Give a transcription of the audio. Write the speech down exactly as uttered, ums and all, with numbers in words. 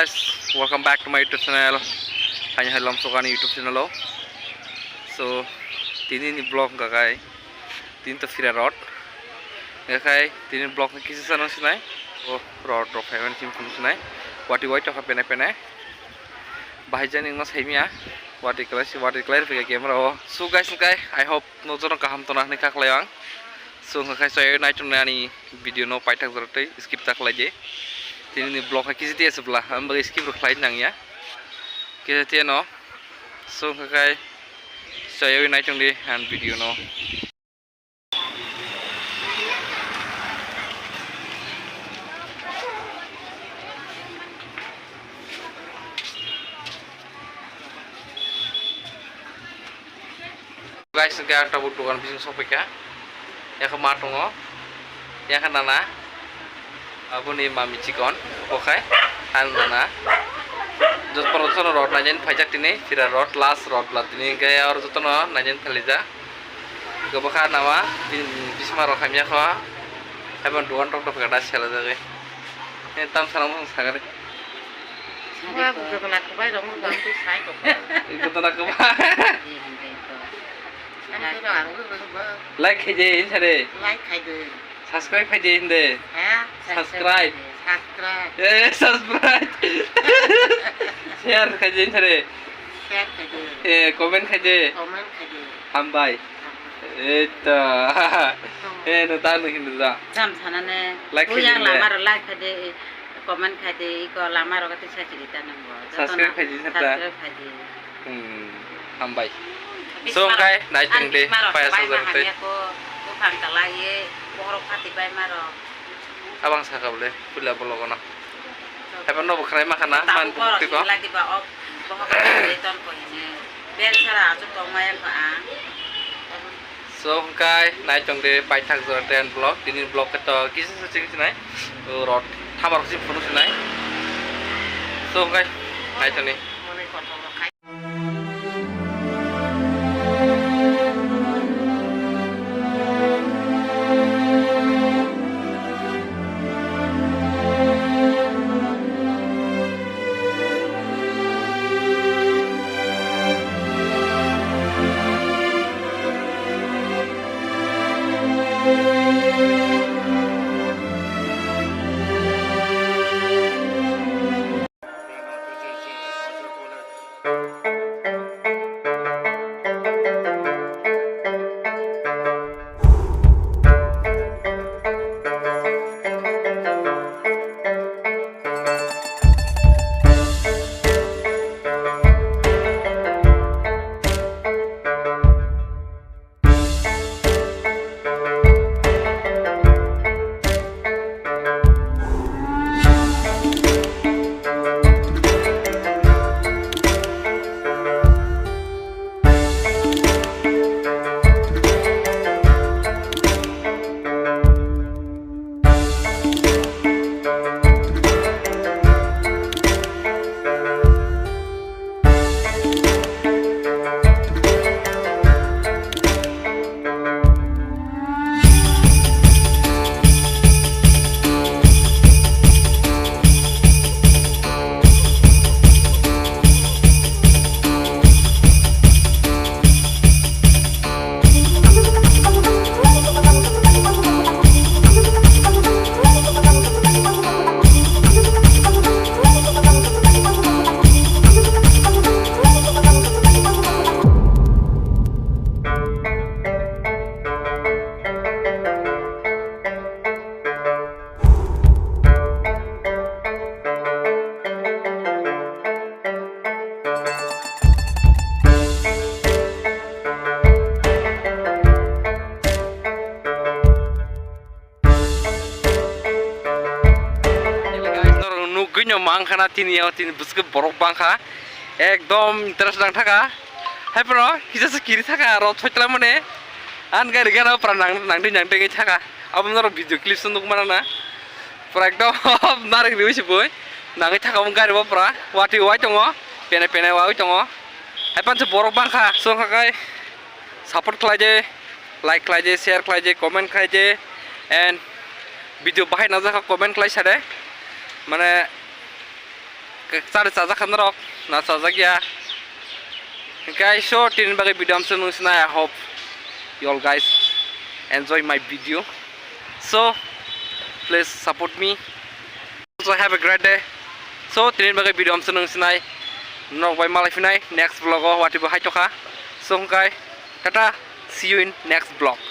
Guys, welcome back to my YouTube channel. Haini hai Lomsokani YouTube channel o. So, tini ni vlog hwnkha khai, tini to Phira road. Hwnkha khai, tini vlog ni kisa channel sinai. O road rok phai mani chim phunu sinai. Wati wai tokha pene pene. Bahai jani no saimia. Wati klai si, wati klai rwphaikha camera o. So guys, hwnkha khai, I hope no jono kaham tona hinwi kha khlai ang. So hwnkha khai, so nai tong ani video no paithak jora tei skip ta khlai di. Tini ni vlog hai kisi tiya se bla, ang bagwi skip rw khlai nang ya. Kisa tiya no. So hwnkha khai, so nai tong di ang video no. Guys, hwnkhe ang tabuk dogan bising sokphaikha. Yakha ma tongo, yakha nana, aboni mami chikon, bokhai, ang nana. Jotono, jotono road nainani phaijak tini, Phira road, last road bla tini, hwnkhe oro jotono nainani phalijak. Gabakha nama, bisma rok hamya kho, haibo dogan tok tok khe da selajagwi. Tam sana mung sagari. Wah, jotono kwbai rok no twi sai kok. Jotono kwbai. Like khaidi hinsare. Like khaidi. Subscribe khaidi hinde. Ha? Subscribe. Subscribe. Eh, subscribe. Share khaidi hinsare. Share khaidi. Eh, comment khaidi. Comment khaidi. Hambai. Eta. Eh, no ta no hindu da. Jam sanane. Like khaidi yang hinde. Lama ro like khaidi, comment khaidi, iko lama ro kati sa chiri ta nang bo. Subscribe khaidi sata. Subscribe khaidi. Hmm, hambai. So, hwnkhe, nai tong de, paya sajak tei. Buphang kala ye, bohrok phati bai maro. Abang saka bole, pula bologo no. Haibo no bwkhwnai ma khana, man bukti ko. Lagi ba ok, bohok ka de ton ko hine. Bel sara achu tong maya ko ang. So, hwnkhe, nai tong de, paithak jora ten vlog, tini vlog khe to kisa sa ching sinai. O rot, thamar khe phunu sinai. So, hwnkhe, nai tong ni. Guys, norok nugwi no mankha na tini o, tini bwswk borok bangkha, ekdom interest nang thaka. Hai phano kisa se kiri thaka aro thoi tla mane. An gari gana pra nang, nang dei, nang dei thaka. Abo norok video clip se nukmana na. Pura ekdom narwk riwi se bui. Nangwi thaka omo gari bo pura. Wati wai tongo. Pene pene wai tongo. Hai panse borok bangkha. Songkha kai. Support khlai de. Like khlai de, share khlai de, comment khlai de. And video bahai najak kha comment khlai sa de. Mane Chari chajak kha norok, na chajak ya. Guys, so tini bagwi video amswk nung sinai. I hope you all guys enjoy my video. So please support me. So have a great day. So tini bagwi video amswk nung sinai. Norok bai malai phinai next vlog o, wati bo hai tokha. So hwnkhe tata, see you in next vlog.